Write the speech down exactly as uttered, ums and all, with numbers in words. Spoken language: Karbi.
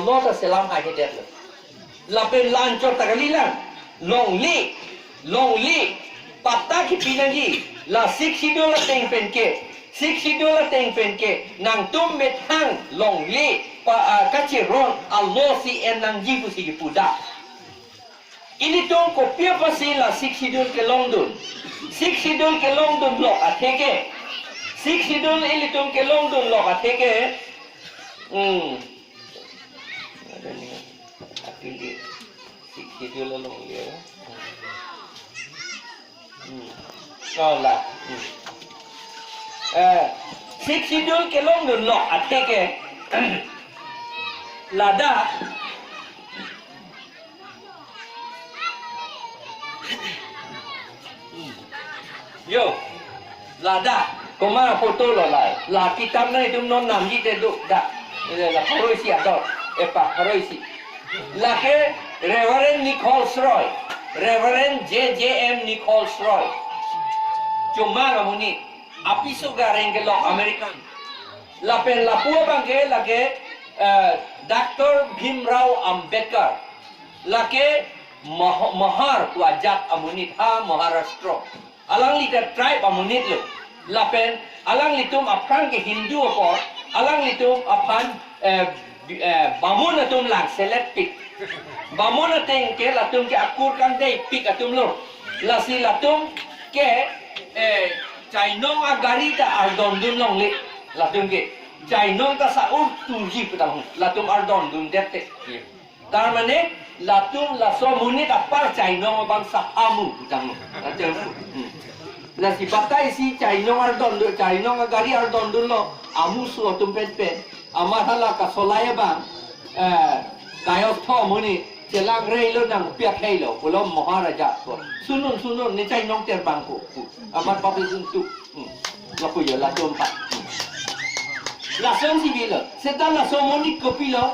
Lo ta selam hai hedet lo. Lapen la anchot ta kalilang. Longle, longle. Patta kipi nangji. La Sixth Schedule ateng pen ke. Sixth Schedule ateng pen ke. Nangtum methang longle. Pa, ah, kachiron alo si en nangji pusi kipu da. Ilitum kopi apotsi la Sixth Schedule kelongdun. Sixth Schedule kelongdun lok atheke. Sixth Schedule ilitum kelongdun lok atheke. Hmm. Ada ni. Akhirnya Sixth Schedule along dia. Hmm. Oh, la. Hmm. Eh, Sixth Schedule kelongdun lok atheke. Ladak. Yo, ladak, komat photo lo la, la kitab nangtum non namji te do da. Ele la pharo isi ador, epa pharo isi. Lake Reverend Nichols Roy, Reverend J J M Nichols Roy. Chomang amonit, apiso gareng kelok American. Lapen lapu abang ke lake, eh, Doctor Bhimrao Ambedkar. Lake Mah-, Mahar pu ajat amonit ha Maharashtra. Alangli ta tribe amonit lo. Lapen alanglitum aphrang ke Hindu apot, alanglitum aphan, eh, bi-, eh, bamun atum lang selet pik. Bamun ateng ke latum ke akur kangdei pik atum lo. Lasi latum ke, eh, chainong agari ta ardondun longle. Latum ke chainong ta sa-ur turji putang latum ardondundet te. Tar mane, latum laso amonit apar chainong abang sa amu putang. Latum. Hmm. Lasi batai si chainong ardondun, chainong agari ardondun lo, amuso atum pen pen. Amat hala kasolai abang, eh, kaios tho amonit, chelang rei lo nangpiak hei lo, pulo Maharaja ko. Sunun, sunun, ne chainong terbang ko. Amat papi suntu. Hmm. Lapu yo, latum pa. Hmm. Lason si bilo. Seta laso amonit kopilo,